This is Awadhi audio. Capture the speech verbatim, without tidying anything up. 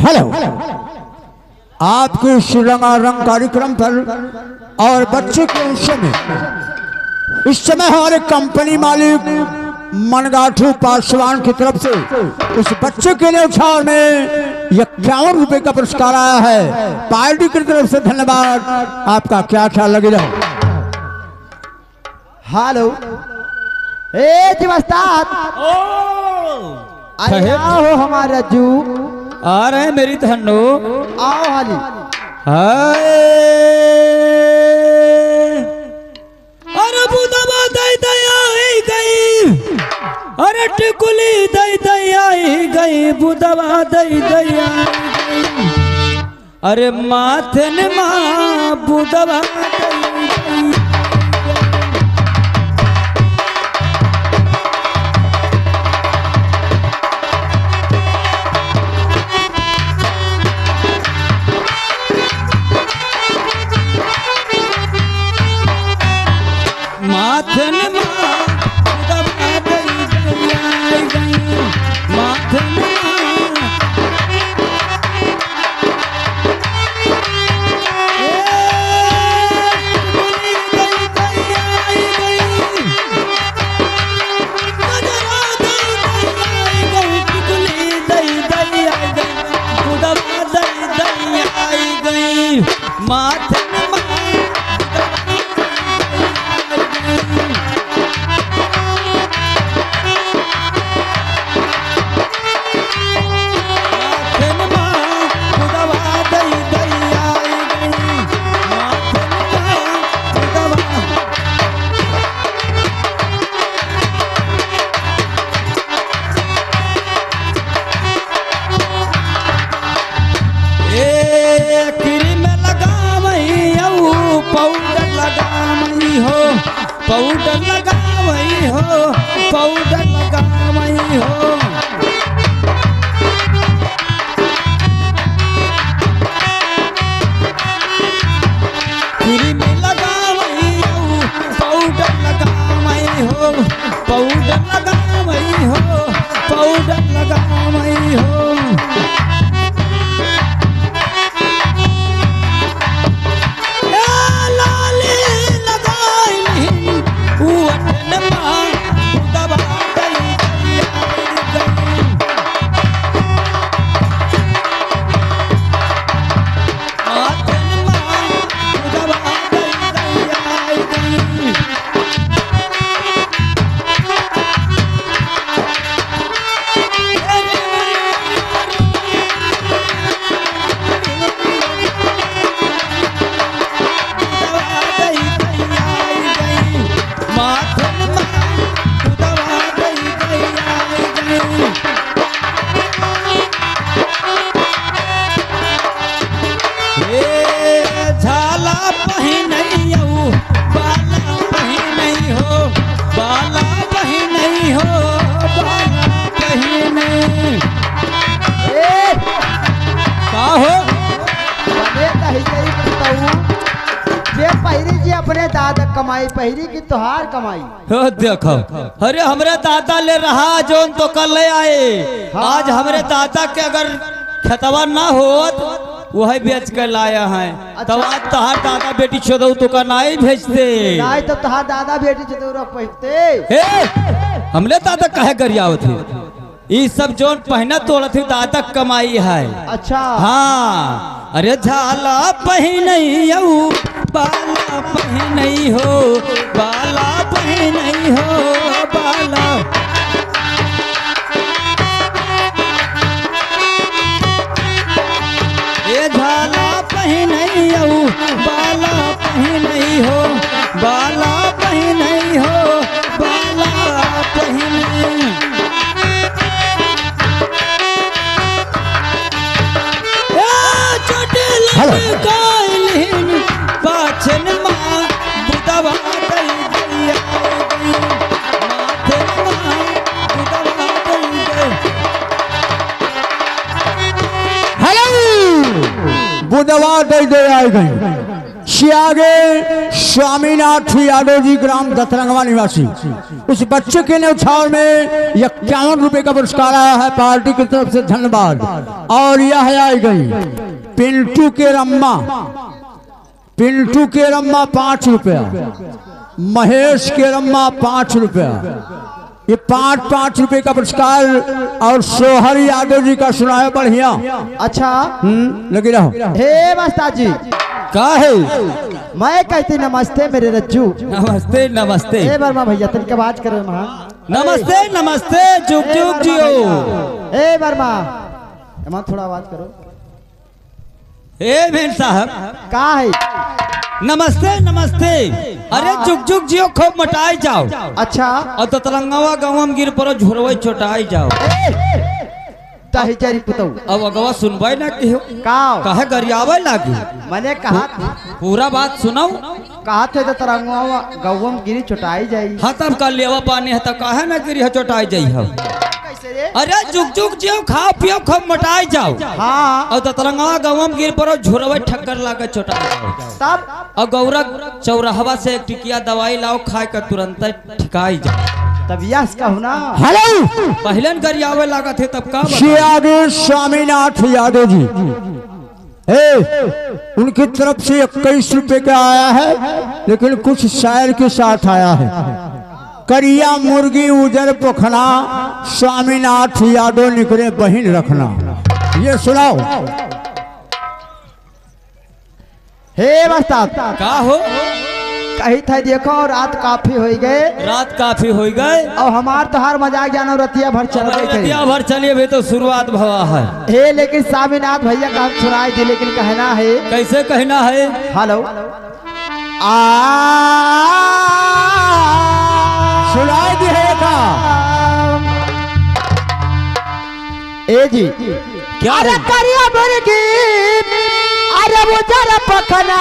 हेलो, आपके इस रंगारंग कार्यक्रम पर और बच्चे के उत्सव में इस समय हमारे कंपनी मालिक मनगाठू पासवान की तरफ से उस बच्चे के न्यौछावर में इक्यावन रुपए का पुरस्कार आया है। पार्टी की तरफ से धन्यवाद। आपका क्या ख्याल लगे रहो। हेलो, ए जी उस्ताद। ओ, अरे कहे? आओ हमार रज्जू। आ रहे हैं मेरी धन्नो। आओ हाली। हाय। अरे बुदवा दई दई आई गई, अरे टिकुली दई दई आई गई, बुदवा दई दई आई गई। अरे माथन मा बुदवा दई दई। माथन मा बुदवा दई दई आई गई। माथन मा। ए, टिकुली दई दई आई गई। गजरा दई दई आई गई। टिकुली दई दई आई गई। बुदवा दई दई आई गई। माथन मा। ए, क्रीम लगावई अउ पाउडर लगावई हो, पाउडर लगावई हो, पाउडर लगावई हो। क्रीम लगावई अउ पाउडर लगावई हो, पाउडर लगावई हो, पाउडर लगावई हो। ए लाली लगाई, उ अठन मा बुदवा दई दई आई गई। ए झाला पहिनई अउ बाला पहिनई हो, बाला पहिनई हो, बाला पहिनई। ए! का हो? बने त ही गई बताऊ, जे पहिरी जी अपने दादा कमाई, पहिरी की तोहार कमाई। हो देखो, अरे हमरे दादा ले रहा जौन तोका ले आए। हाँ। आज हमरे दादा के अगर खेतवा ना होत, वही बेच के लाया है। अच्छा। तब आज तोहार दादा बेटी चोदऊ तोका नाई भेजते। नाई तो तोहार दादा बेटी चोदऊ रख पहिनते। ए, हमरे दादा काहे गरियावत है? ई सब जौन पहिना तोड़त ही दादा क कमाई है। अच्छा। हाँ, अरे झाला पहिनई अउ बाला पहिनई हो, बाला पहिनई हो, बाला। ए झाला पहिनई अउ बाला पहिनई हो, बाला पहिनई हो, बाला पहिनई। ए चोटी हेलो। लटकाइलिन पाछन मा बुदवा दई दई आई गई। माथन मा बुदवा दई दई। हेलो, बुदवा दई दई आई गई। के आगे स्वामीनाथ यादव जी, ग्राम दतरंगवा निवासी, उस बच्चे के न्यौछावर में इक्यावन रुपए का पुरस्कार आया है पार्टी की तरफ से, धन्यवाद। और यह आई गई पिंटू के रम्मा, पिंटू के रम्मा पाँच रुपया, महेश के रम्मा पाँच रुपया, ये पाँच पाँच रुपए का पुरस्कार। और सोहर यादव जी का सुनाए बढ़िया। अच्छा। हम्म, लगी रहो। हे मास्टर जी। का है? मैं कहती नमस्ते मेरे रज्जू। नमस्ते, नमस्ते। ए वर्मा भैया, तनिक आवाज करो वहाँ। नमस्ते, नमस्ते, जुग ए जुग वर्मा जियो। भैया। ए वर्मा, एमा थोड़ा आवाज करो। ए भेन साहब। का है? नमस्ते, नमस्ते। अरे हाँ। जुग जुग जियो, खूब मोटाई जाओ। अच्छा। और दतरंगवा गवम गिर परो, झुरवे चोटाई जाओ। ए, दहिजरी पुतऊ। अब अगवा सुनबे ना किहो। का? कहे गरियावे लागी। मने कहा पूरा बात सुनाओ। कहा थे दतरंगवा गवम गिरी चोटाई जाई। हाँ, तब का लेवा पानी है, तो काहे ना गिरी है, चोटाई जाई है। कैसे रे? अरे जुग जुग जियो, खाओ पियो, खूब मोटाई जाओ। हाँ। और दतरंगवा गवम गिर परो, झुरवे ठक्कर लागे, चोटाई जाओ। तब? और गौरा चौराहवा से एक टिकिया दवाई लाओ, खाए का तुरंत ठिकाई जाओ। तब यस कहू ना। हेलो। पहले न गरियावे लागत है, तब का बताई? श्री आगे स्वामीनाथ यादव जी। ए, उनकी तरफ से इक्कीस रुपए का आया है, लेकिन कुछ शायर के साथ आया है। करिया मुर्गी उजर पोखना, स्वामीनाथ यादव निकरे बहिन रखना। ये सुनाओ। हे मास्टर। का हो? कही था, देखो, रात काफी होई गए। रात काफी होई गए। और हमार तोहार मजाक जानो, रतिया भर चल अब रही थी। रतिया भर चलिए, अभी तो शुरुआत भवा है। हे, लेकिन स्वामीनाथ भैया का हम सुनाई दी, लेकिन कहना है। कैसे कहना है? हेलो। आ, सुनाई दी है का? ए जी। क्या अरे है? करिया मुर्गी, अरे उजर पोखना।